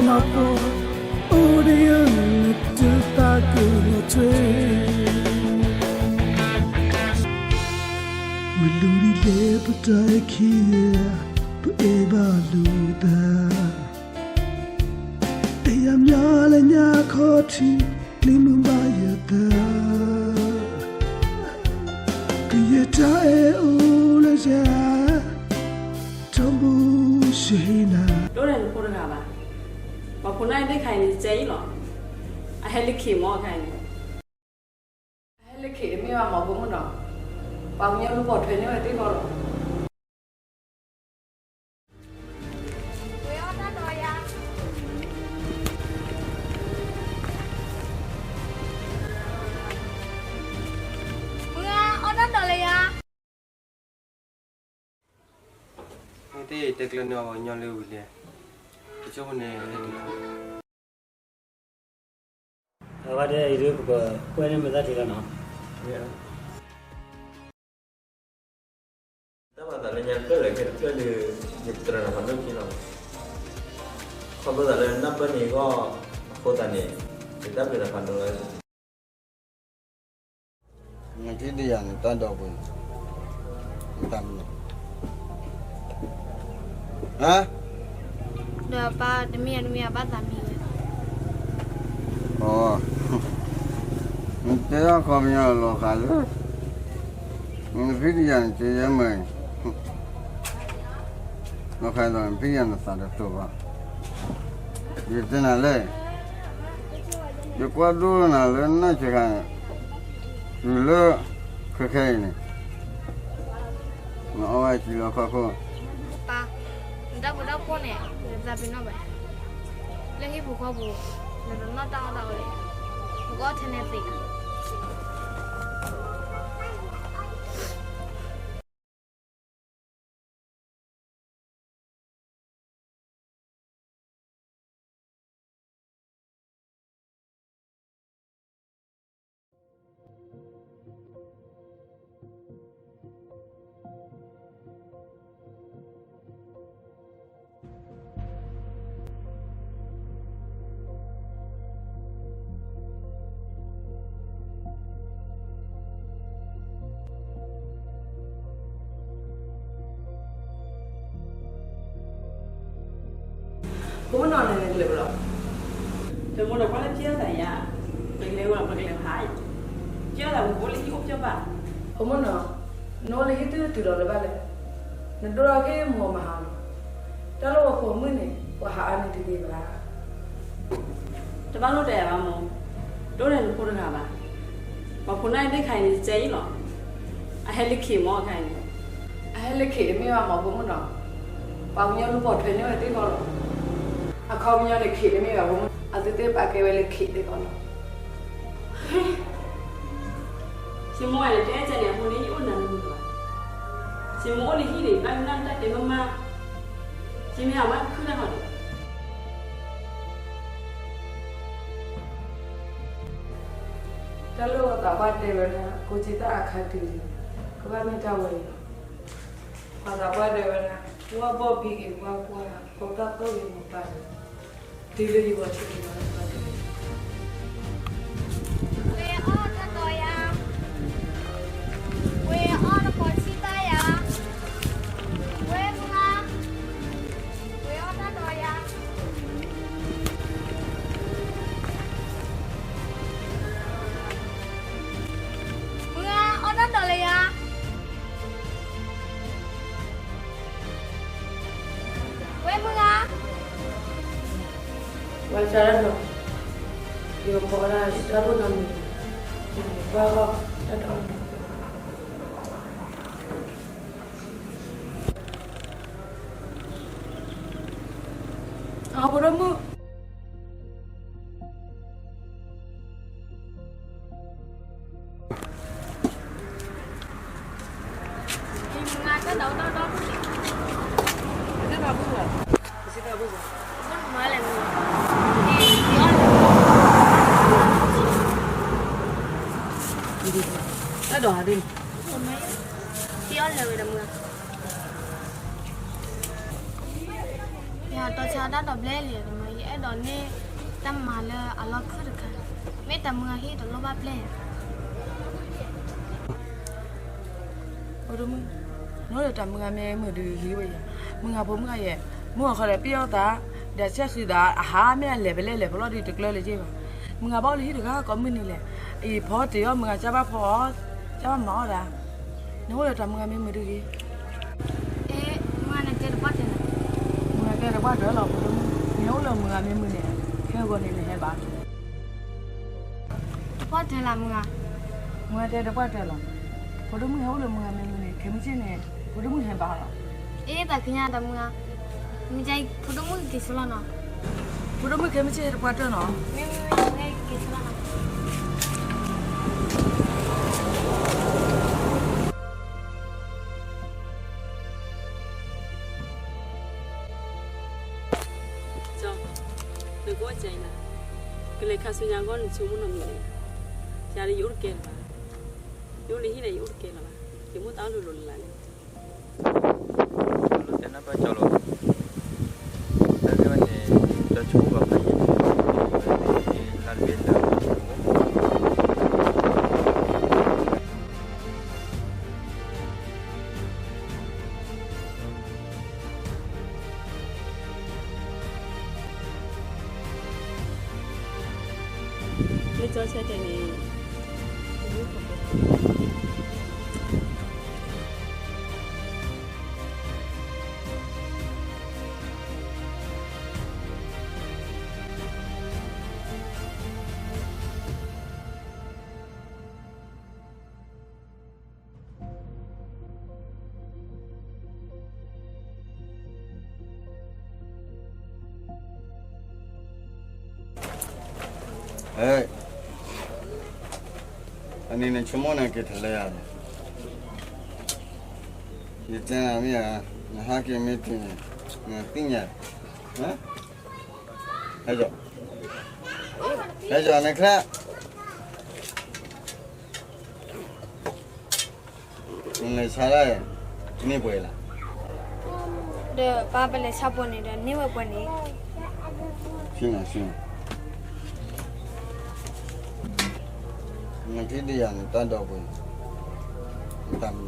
လီၤပှီၢ် အိၣ်ဒီးယၤ နတသးကလီၤထွဲ မ့ၢ်လူၤဒ်လဲၣ်ပတၢ်အဲၣ်ခံဂၤ ပအဲၣ်ဘၣ်လိာ်သး အဲၣ်ယၤမးလၢညါခီထံး ကျ့မုၢ်ဘၣ်ယသး ကယဲၢ်တၢ်အဲၣ်အိၣ်လၢယၤ ထီဘိယဟ့ၣ်နၤ ဒိၣ်န့ၣ်နဖိတဂၤဘၣ်. ပှၤဖိနၢ်အံၤသ့ၣ်ခါအံၤန့ၣ် ကဲအံၤလီၤ. အဟဲလၢခ့မၢ်ခါအံၤန့ၣ် အဟဲလၢခ့တမ့ၢ်ဘၣ်မး ဖိမုၣ်နီၤ, ပှၤကညီလူၤပိာ်ထွဲန့ၢ်ဝဲသ့ၣ်ဃီလီၤ. ဝဲအီၣ်တၢ်ဒီးယၤ, မုၢ်ဂၤအီၣ်တၢ်ဒီးလၢယၤ. မ့ၢ်တတဲကျၢၤန့ၢ်အီၤပှၤကညီလၢဝံၤလဲၣ်, တဆိကမိၣ်န့ၣ် အဝဲဒၣ်အံၤဒ်ပကကွဲန့ၢ်မ့ၢ်သၣ်ထံလီၤနီၤ. တၢ်ဘၣ်သးလၢညါတဖျၢၣ်လၢခဲတဖျၢၣ်ဒီး ယတြၢၤနၤဖးဒိၣ်ခံလီၤ. ခီဖျိသးလၢနၢ်ပၢၢ်န့ၣ်အဂီၢ်အဃိသတးန့ၣ် ယတၢ်ဘျုးနၤဖးဒိၣ်လီၤ. နဖံးတယၤန့ၣ် တၢ်ဒီပုၢ်န့ၣ် နတၢ်မံၤ ဟါ, ဒီးပၢ်တမံၤယၤတမံၤယၤဘၣ်သးမံၤဝဲ, အိ, နတဲအခီပညီလီၤဃးလၢ နဖံးတယၤန့ၣ် ကယဲၢ်မးအံၤ လီၤဃးဒီးနဖံးယၤနသးတတိၤဘၣ်. ယတဲနၤလဲၣ်, ယကွၢ်ဒိၣ်နၤလၢနၢ်စှၤခါန့ၣ် တုၤလၢခဲခဲအံၤန့ၣ် နအီၣ်ဝဲစံလီၤခီခိၣ်, ပၢ်, နတၢ်ပှဲၤတၢ်ဖှိၣ်န့ၣ် နသးပ့ၤနီၣ်ဘၣ်, လၢဟံၣ်ပူၤဃီပူၤ နတနီၣ်တၢ်အီၣ်တၢ်အီလၢၤ, နကအီၣ်ထဲန့ၣ်သ့ ဖိမုၣ်နီၤန့ၣ် နကလဲၤဝဲလီၤ. တမ့ၢ်ဒီးကွၢ်လၢဖံးအီၣ်သးယၤ, ပကလဲၤဝဲလီၤ ပကလဲၤဖး, ဖံးအီၣ်သးပကအိၣ်လၢဟံၣ်အိၣ်ဖျဲၣ်ဘၣ်. ဖိမုၣ်နီၤ, နအိၣ်လၢဟံၣ်တုၤတုၤလီၤလၢၤဘၣ်လဲၣ်, နဒိၣ်ထီၣ်က့ၤမ့ၢ်မဟါလီၤ. တၢ်လၢပှၤပိာ်မုၣ်န့ၣ် ပှၤဟးအါန့ၢ်တဂ့ၤဘၣ်. တဘၣ်လိၣ်တဲဘၣ်မိၢ်, ဒိၣ်န့ၣ်နဖိတဂၤဘၣ်. ပှၤဖိနၢ်အံၤသ့ၣ်ခါအံၤန့ၣ် ကဲအံၤလီၤ. အဟဲလၢခ့မၢ်ခါအံၤန့ၣ်, အဟဲလၢခ့တမ့ၢ်ဘၣ်မး ဖိမုၣ်နီၤ, ပှၤကညီလူၤပိာ်ထွဲန့ၢ်ဝဲသ့ၣ်ဃီလီၤ. အခီပညီန့ၣ် ခ့တမ့ၢ်ဘၣ်ဖိမုၣ်, အသုသ့ၣ်ပာ်ကဲဝဲလၢခ့သ့ၣ်ဃီလီၤ. ယမိၢ်ဝဲန့ၣ် တဲကဲန့ၣ် အမိၢ်န့ၣ် ယအိၣ်နၤနမုာ်လီၤ. ယမိၢ်အိၣ်လၢဟံၣ်န့ၣ် ဘၣ်နၢ်တၢ်တဲမးမး, ယမ့ၢ်အမါခုၣ်တၢ်ဟီန့ၣ် တၢ်လၢပှၤသးပှၢ်တဲဝဲဒၣ် ကိးက့တၢ်အခါတုၤလံ, ကဘၣ်မ့ၢ်တၢ်ဝဲအံၤလီၤ. ပှၤသးပှၢ်တဲဝဲဒၣ် ဝၣ်ဘီၣ်ဘံက့ၤဝၣ်ကွၢ်, ဖိသၣ်သိၣ်က့ၤမိၢ်ပၢ်န့ၣ်, တုၤလၢယဂီၤထံးက့ၤလီၤလၢပှၤတဲဝဲ ဝဲအီၣ်တၢ်ဒီးယၤ, ဝဲအီၣ်တကိးဆံဘၣ်ယၤ, ဝဲမုၢ်ဂၤ, ဝဲအီၣ်တၢ်ဒီးယၤ, မုၢ်ဂၤအီၣ်တၢ်ဒီးလၢယၤ. ဝဲမုၢ်ဂၤ, ဝဲစးဒၣ်နီၤ, ယကဖီဝဲဒၣ်ယတၢ်ဒိၣ်နီတမံၤ, ယကဘၣ်အီၣ်တၢ်ဒီး အဖိဒိၣ်မုၣ် တၢ်ဒီးဟးဒ်န့ၣ်, ယတီဆါတၢ်ဒီးဘျဲၣ်လံ, အဲၣ်ဒိးန့ၢ်တၢ်မၤလၢအလီၢ်ခၢၣ်တခါ, မ့ၢ်တၢ်မုၢ်ဂၤဟ့ၣ်တလိၣ်ဘၣ်ပျဲၢ်ဧါ. ဖိဒိၣ်မုၣ်, နအိၣ်လၢတၢ်မုၢ်ဂၤမ့ၢ်မုာ်ဒုးဂ့ၤဝဲယၤ, မုၢ်ဂၤဖိမုၣ်ဂၤယဲ, မုၢ်ဂၤဃီဒီးပျဲၢ်အီၣ်သး, ဒီးဆဲးဃံသး အဟးမ့ၢ်အလဲၤဖဲလဲၣ်လဲၤဖဲလဲၣ်ဒီးတကျၢၤလၢၤက့ဘၣ်. မုၢ်ဂၤဘၣ်အိၣ်လၢဟံၣ်တဂၤကိးမုၢ်နံၤလဲၣ်, အံၤဖီတ့ၢ်အီၣ်မုၢ်ဂၤကၢ်ဘၣ်ဖီအီၣ်, ကၢ်ဘၣ်မၤအီၣ်ဒၣ်, နအိၣ်လၢတၢ်မုၢ်ဂၤမ့ၢ်မုာ်ဒုးဂ့ၤ. မုၢ်ဂၤန့ၣ်တဲတပှၢ်တၢၢ်လီၤ, မုၢ်ဂၤတဲတပှၢ်တၢၢ်လီၤ ဖိဒိၣ်မုၣ်, နဟဲအိၣ်လၢမုၢ်ဂၤမ့ၢ်မုာ်န့ၣ်, ခဲဂီၤန့ၣ်နဟဲဘၣ် တပှၢ်တၢၢ်လီၤမုၢ်ဂၤ, မုၢ်ဂၤတဲတပှၢ်တၢၢ်လီၤ, ဖိဒိၣ်မုၣ်ဟဲအိၣ်လၢမုၢ်ဂၤမ့ၢ်မုာ်န့ၣ် ခဲမုၢ်ဆ့ၣ်န့ၣ် ဖိဒိၣ်မုၣ်ဟဲဘၣ်လီၤ. အ့ သးကညးတၢ်မုၢ်ဂၤ, မ့ၢ်ကဖိဒိၣ်မုၣ်က့ၤဆိလီၤနီၤ, ဖိဒိၣ်မုၣ်ခဲမုၢ်ဆ့ၣ်ဟဲတပှၢ်တၢၢ်နီၤ, မ့ၢ်မ့ၢ်မ့ၢ်က့ၤဆိလီၤနီၤ. နကအိၣ်ကဲအံၤလၢ, ကလဲၤခါဆူညါအဂီၢ်နဆိကမိၣ်နီတမံၤလဲၣ်, ယၤဒီးယအိၣ်တကဲလၢၤဘၣ်, ယအိၣ်လၢဟံၣ်န့ၣ်ယအိၣ်တကဲလၢၤဘၣ်, ယမိၢ်သးအိၣ်လိၤလိၤလၢ်လၢ်န့ၣ်, လၢတဲနၢ်ပၢၢ်ကၠီလီၤ, တၢ်ဒ်ဝဲန့ၣ်, ကၠီဆိကမိၣ်ဘၣ်ဖးယံၤ, လၢတဘ့ၣ်လၢ လၢကၠီဆၢတဲာ်န့ၣ်, အန့ၣ်နဆိကမိၣ်န့ၣ်က့ၤထီၣ်လၢယၤလီၤ, ယတဲနၤမ့ၢ်ဧါ, နဟဲက့ၤမ့ၢ်တုၤန့ၣ်, နသ့ၣ်ညါ, ဟဲ, ဟဲကၠီန့ၣ်ချါ နလဲၤဆါဒၣ်, န့ၢ်ပှဲၤလၢ်, ဒီးပၢ်ပလဲၤဆါပှဲၤန့ၣ်ဒီးန့ၢ်ဝဲပှဲၤန့ၣ်, ဆ့ၣ်နီၤဆ့ၣ်နီၤ, နဖံးတယၤန့ၣ်တၢ်ဒီးပှဲၤန့ၣ်, တၢ်မံၤ,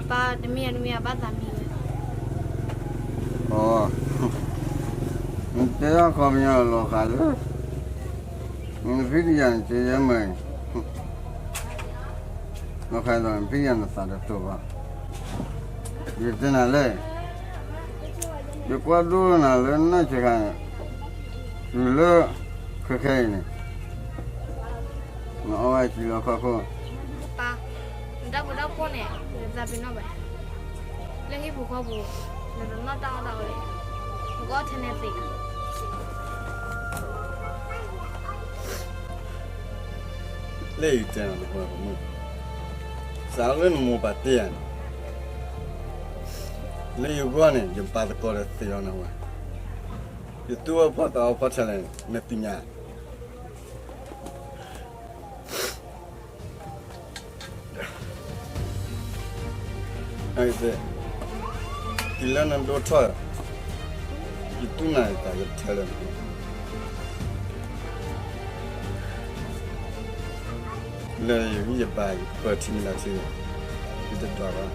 ဟါ ဒီးပၢ်တမ့ၢ်အတမ့ၢ်အဘၣ်သးမံဝဲ, အိ, နတဲအီၤခီပညီလီၤဃာ်လၢ, နဖံးတယၤန့ၣ်ကယဲမ့ၢ်, လီၤဃာ်ဒီးနဖံးတယၤနသးတတိာ်ဘၣ်, ယတဲနၤလၢ, ယကွၢ်ဒိၣ်နၤလၢနၢ်စှၤခါန့ၣ်, တုၤလၢ, ခဲခဲအံၤန့ၣ် နအီၣ်ဝဲစံလီၤခီခိၣ်, ပၢ်, နတၢ်ပှဲၤတၢ်ဖှိၣ်န့ၣ် နတသးပ့ၤနီၣ်ဘၣ်, လၢဟံၣ်ပူၤဃီပူၤ, နတနီၣ်တၢ်အီၣ်တၢ်အီလၢၤ, နကအီၣ်ထဲန့ၣ်သ့, လၢယတဲနၤလၢပှၤကမုၣ်, စးလၢနမိၢ်ပၢ်တဲယၤန့ၣ်, လၢယဂီၢ်န့ၣ် ယပၢ်သကိးဒီးသ့ၣ်အီၤနဝဲ, ယသူၣ်အီၣ်ဖီၣ်သးအီၣ်ဖီၣ်ထဲလဲၣ်န့ၣ် နသ့ၣ်ညါ အံၤသ့ၣ်, တုၤလၢနဒိၣ်ထီၣ်, ယတူၢ်နၤယသးယထဲလၢာ်န့ၣ်, လၢယဂံၢ်ယဘါယပၢၢ်ထံမံၤလၢ်ထံန့ၣ်, ယတဒွးဘၣ် ပၢ်,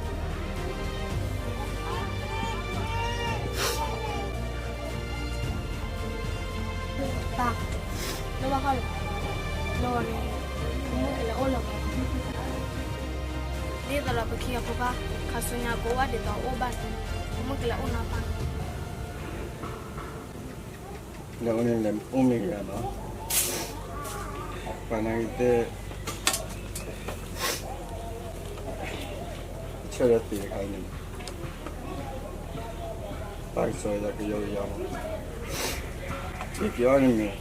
လၢဘၣ်ဃီလၢ, လၢဂီၤန့ၣ်, ပမုၢ်ကလဲၤအိၣ်လၢၤဘၣ်, ဒ်သိးဒီးပခံဂၤဖိခွါ, ခါဆူညါကအိၣ်ဘၣ်ဒ်သိးအိၣ်ဘၣ်န့ၣ်, ပမုၢ်ကလဲၤအိၣ်နီၤပၢ်, လၢအိၣ်န့ၣ်လဲၤအိၣ်မ့ၢ်ဂ့ၤနီၤ, ပှၤနာ်က့ၤတဲ ဆၢထၢၣ်သ့ၣ်တခါအံၤန့ၣ်, ပၢ်ကစီၤယၤကယီကယီ, ယက့ၤအီၣ်န့ၣ်မ့ၢ်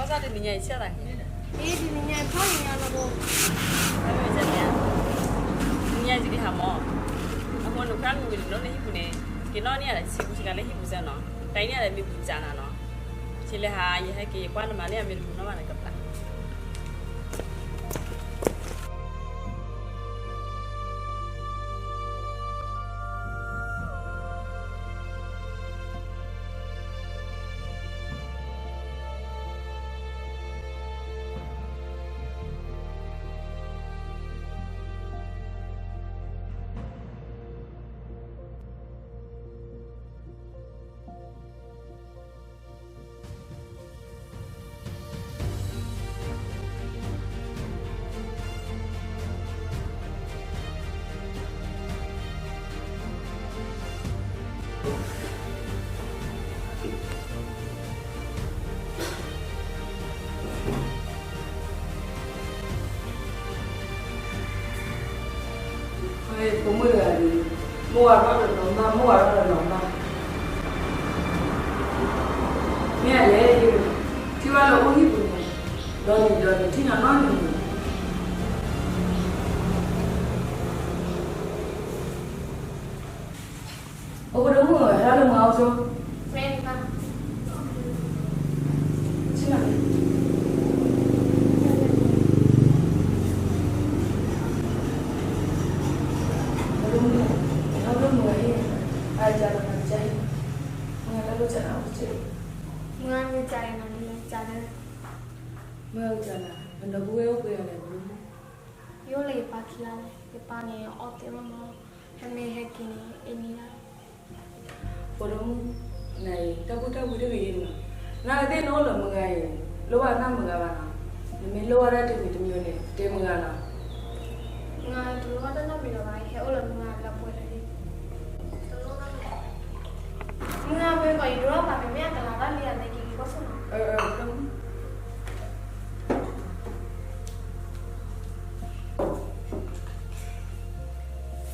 တနံၤညါအံၤဆဲးသးန့ၣ်, အ့ တနံၤညါအံၤဖီၣ်န့ၣ်ညါနီၤဘိ, တနံၤညါအံၤကဟးမၢ်, အဃိန့ၣ် နခွါမ့ၢ်ဝံၤန့ၣ် နအိၣ်လၢဟံၣ်ပူၤန့ၣ် က့ၤနီၣ်န့ၢ်ယၤဒီး ဆံးပူၤဆံးကၤလၢဟံၣ်ပူၤစ့ၢ်နီၤ, တနံၤညါဒီးမ့ၢ်ပူၤစၢ်နၤနီၤ, ဆံးလဲၤဟး ယဟဲက့ၤ ယကွၢ်နမၤန့ၢ်အမ့ၢ်တပူၤနီၣ်ဘၣ်န့ၣ်ကပျၢ် ဖိမုၣ်တဂၤန့ၣ် မိၢ်ဝၤထီၣ်ဒီးနီၢ်မၢ်, မိၢ်ဝၤထီၣ်ဒီးနီၢ်မၢ်, မ့ၢ်အလဲၣ်, ထံၣ်ဝဲလၢအိၣ်ဟံၣ်ပူၤန့ၣ် ဒီနံၤဒီနံၤ ထံၣ်နီၢ်နီၢ်န့ၣ် အိၣ်ကဒီးမုၢ်ဧၢ, ဟဲလၢမုၢ်အအိၣ်ဆိ, ဆ့ၣ်နီၤန့ၣ်, အိၣ်ကဒီးမုၢ်, ဟဲလၢမုၢ်အအိၣ်, အကၢ်လီၤမၤကၢ်အံၤ, မုၢ်တၢ်လိၣ်ကၢ်နၤအိၣ်ကၢ်, မုၢ်ဂၤမ့ၢ်ကၢ်အံၤနၤ မ့ၢ်ကၢ်လၢ, မုၢ်ဂၤကၢ်နၤ, ပဒီပုၢ်ဝဲၢ်အိၣ်ပှဲၤဂၤလဲၣ်, ယအိၣ်လၢယပၢ်ခံဂၤလီၤ, ယပၢ်န့ၣ်အီၣ်သ့ၣ်မးမး, ဟဲမ့ၢ်ဟဲက့ၤန့ၣ် အ့ၣ်န့ၢ်ယၤ ဖိဒိၣ်မုၣ်, နအံၤ တၢ်ဘူၣ်တၢ်ဝံတဂ့ၤအံၤနီၤ, နသ့ၣ်နအိၣ်လၢမုၢ်ဂၤအံၤ, လိၣ်ဘၣ်တၢ်မုၢ်ဂၤဘၣ်နီၤ, နမ့ၢ်လိၣ်ဘၣ်တၢ်တမံၤတမံၤန့ၣ် တဲမုၢ်ဂၤနီၤ, မုၢ်ဂၤတလိၣ်ဘၣ်တၢ်နီတမံၤလၢၤဘၣ်, ဟဲအိၣ်လၢမုၢ်ဂၤလၢပှဲၤလၢာ်လံ, မုၢ်ဂၤပှဲၤကီးအံၤ ဒိၣ်ထီၣ်သးမ့ၢ်မ့ၢ်အကလၤတၢ်လံအလဲၤက့ၤက့ၤကီၢ်ဆိနီၤ, ယ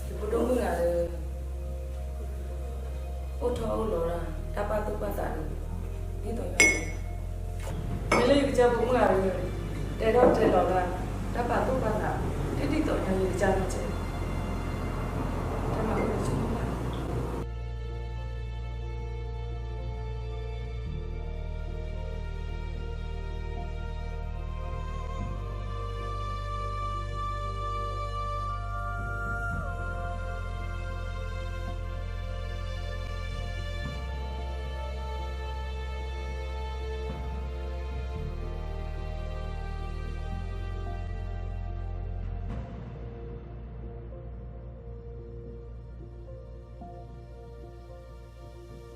ဖိဒိၣ်မုၣ်ဂၤလၢ အိၣ်ထီၣ်အိၣ်လီၤဒၣ် တၢ်ပာ်သူၣ်ပာ်သးဒီး ဒ်သိးယၤ, မ့ၢ်လၢယကစၢ်ဖိမုၣ်ဂၤလၢ တဲထီၣ်တဲလီၤဒၣ် တၢ်ပာ်သူၣ်ပာ်သး ဒ်သိးယၤ ယကစၢ်နီၤ, တၢ်မၤအိၣ်